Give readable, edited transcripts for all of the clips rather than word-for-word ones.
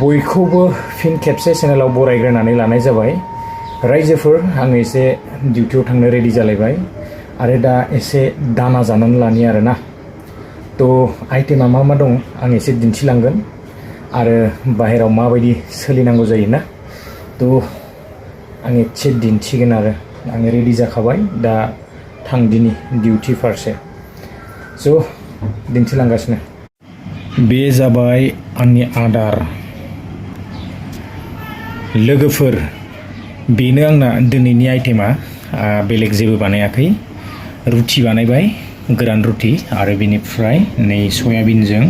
बयखौबो फिन खेबसे चेनेलाव बरायग्रोनानै लानाय जाबाय। रायजोफोर आङो एसे डिउटियाव थांनो रेडि जालायबाय आरो दा एसे दाना जानानै लानि आरोना। तो आइटेमा मा मा दं आं एसे दिन्थिलांगोन आरो बाहेराव माबायदि सोलिनांगौ जायोना तो आं एसे दिन्थिगोन आरो आं रेडि जाखाबाय दा थांदिनि डिउटि फारसे। स' दिन्थिलांगासिनो। बे जाबाय आंनि आदार। लोगोफोर बेनो आंना दिनैनि आइटेमा। बेलेग जेबो बानायाखै। रुटि बानायबाय, गोरान रुटि, आरो बेनिफ्राय नै सयाबिनजों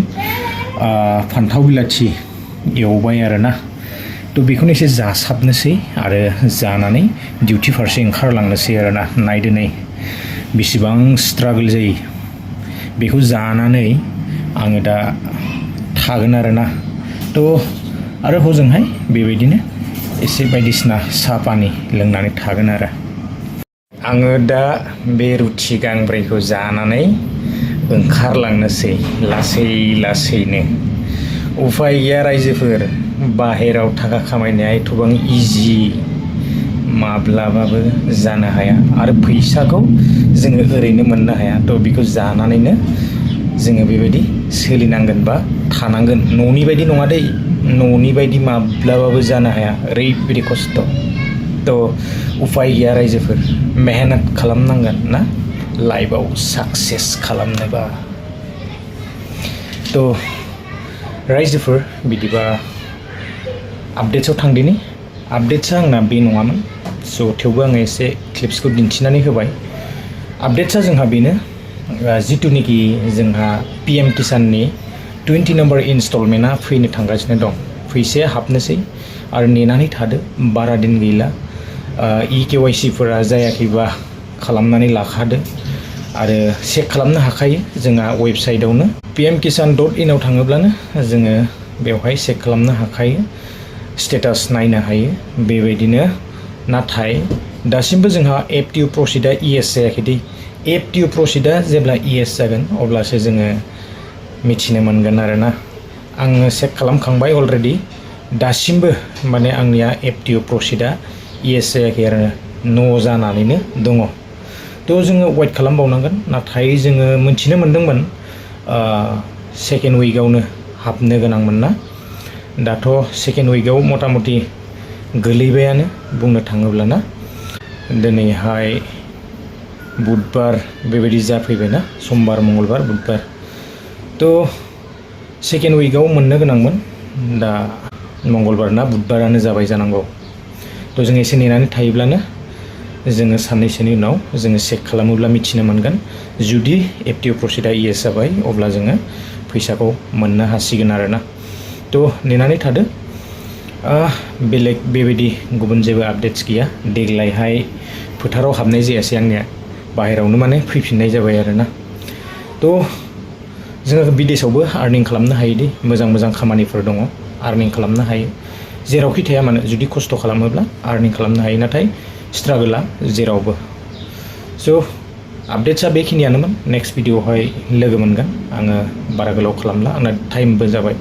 फान्थाव बिलाथि एवबाय आरोना। तो बेखौनो एसे जासाबनोसै आरो जानानै डिउटि फारसे ओंखारलांनोसै आरोना। नायदो नै बेसेबां स्ट्रागल जायो। बेखौ जानानै आङो दा थागोन आरोना। तो आरो हजोंहाय बेबायदिनो एसे बायदिसिना साहा पानि लोंनानै थागोन आरो। आङो दा बे रुटि गांब्रैखौ जानानै ओंखारलांनोसै लासै लासैनो। उफाय गैया रायजोफोर, बाहेराव थाखा खामायनाया एथबां इजि माब्लाबाबो जानो हाया आरो फैसाखौ जोङो ओरैनो मोननो हाया। तो बेखौ जानानैनो जोङो बेबायदि सोलिनांगोन बा थानांगोन। न'नि बायदि नङा दै, न'नि बायदि माब्लाबाबो जानो हाया, ओरैबायदि खस्थ'। तो उफाय गैया रायजोफोर, मेहनत खालामनांगोन ना लाइफआव साक्सेस खालामनोबा। तो रायजोफोर बिदिबा आपडेट्सआव थांदिनि। आपडेट्सआ आंना बे नङामोन, स' थेवबो आङो एसे क्लिप्सखौ दिन्थिनानै होबाय। आपडेट्सआ जोंहा बेनो जिथुनिखि जोंहा PM किसाननि 20 नम्बर इनस्टलमेन्टआ फैनो थांगासिनो दं। फैसाया हाबनोसै आरो नेनानै थादो, बारा दिन गैला। EKYC फोरा जायाखैबा खालामनानै लाखादो आरो चेक खालामनो हाखायो जोंहा वेबसाइटआवनो pmkisan.in आव थाङोब्लानो जोङो बेवहाय चेक खालामनो हाखायो, स्टेटास नायनो हायो बेबायदिनो। नाथाय दासिमबो जोंहा FTO प्रसिडआ ES जायाखै दै। FTO प्रसिडआ जेब्ला ES जागोन अब्लासो जोङो मिथिनो मोनगोन आरोना। आङो चेक खालामखांबाय अलरेडि, दासिमबो माने आंनिया FTO प्रसिडआ ES जायाखै आरो न' जानानैनो दङ। तो जोङो वेट खालामबावनांगोन। नाथाय जोङो मोनथिनो मोन्दोंमोन सेकेन्ड उइकआवनो हाबनो गोनांमोन ना। दाथ' सेकेन्ड उइकआव मथा मथि गोलैबायानो बुंनो थाङोब्ला ना। दिनैहाय बुधबार बेबायदि जाफैबायना, समबार मंगलबार बुधबार। तो सेकेन्ड उइकआव मोननो गोनांमोन, दा मंगलबार ना बुधबारानो जाबाय जानांगौ। तो जों एसे नेनानै थायोब्लानो जोङो साननैसोनि उनाव जोङो चेक खालामोब्ला मिथिनो मोनगोन। जुदि FTO प्रसिडआ ES जाबाय अब्ला जोङो फैसाखौ मोननो हासिगोन आरोना। तो नेनानै थादो। बेलेग बेबायदि गुबुन जेबो आपडेट्स गैया। देग्लायहाय फोथाराव हाबनाय जायासै आंनिया, बाहेरावनो माने फैफिननाय जाबाय आरोना। तो जोङो बिदेशआवबो आर्निं खालामनो हायो दि, मोजां मोजां खामानिफोर दङ, आर्निं खालामनो हायो। जेरावखि थाया मानो जुदि खस्थ' खालामोब्ला आर्निं खालामनो हायो, नाथाय स्ट्रागोला जेरावबो। स' आपडेट्सआ बेखिनियानोमोन। नेक्स्ट भिडिअ'आवहाय लोगो मोनगोन। आङो बारा गोलाव खालामला, आंना टाइमबो जाबाय।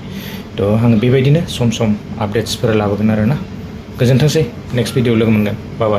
तो आङो बेबायदिनो सम सम आपडेट्सफोर लाबोगोन आरोना। गोजोनथोंसै, नेक्स्ट भिडिअ'आव लोगो मोनगोन। बाय बाय।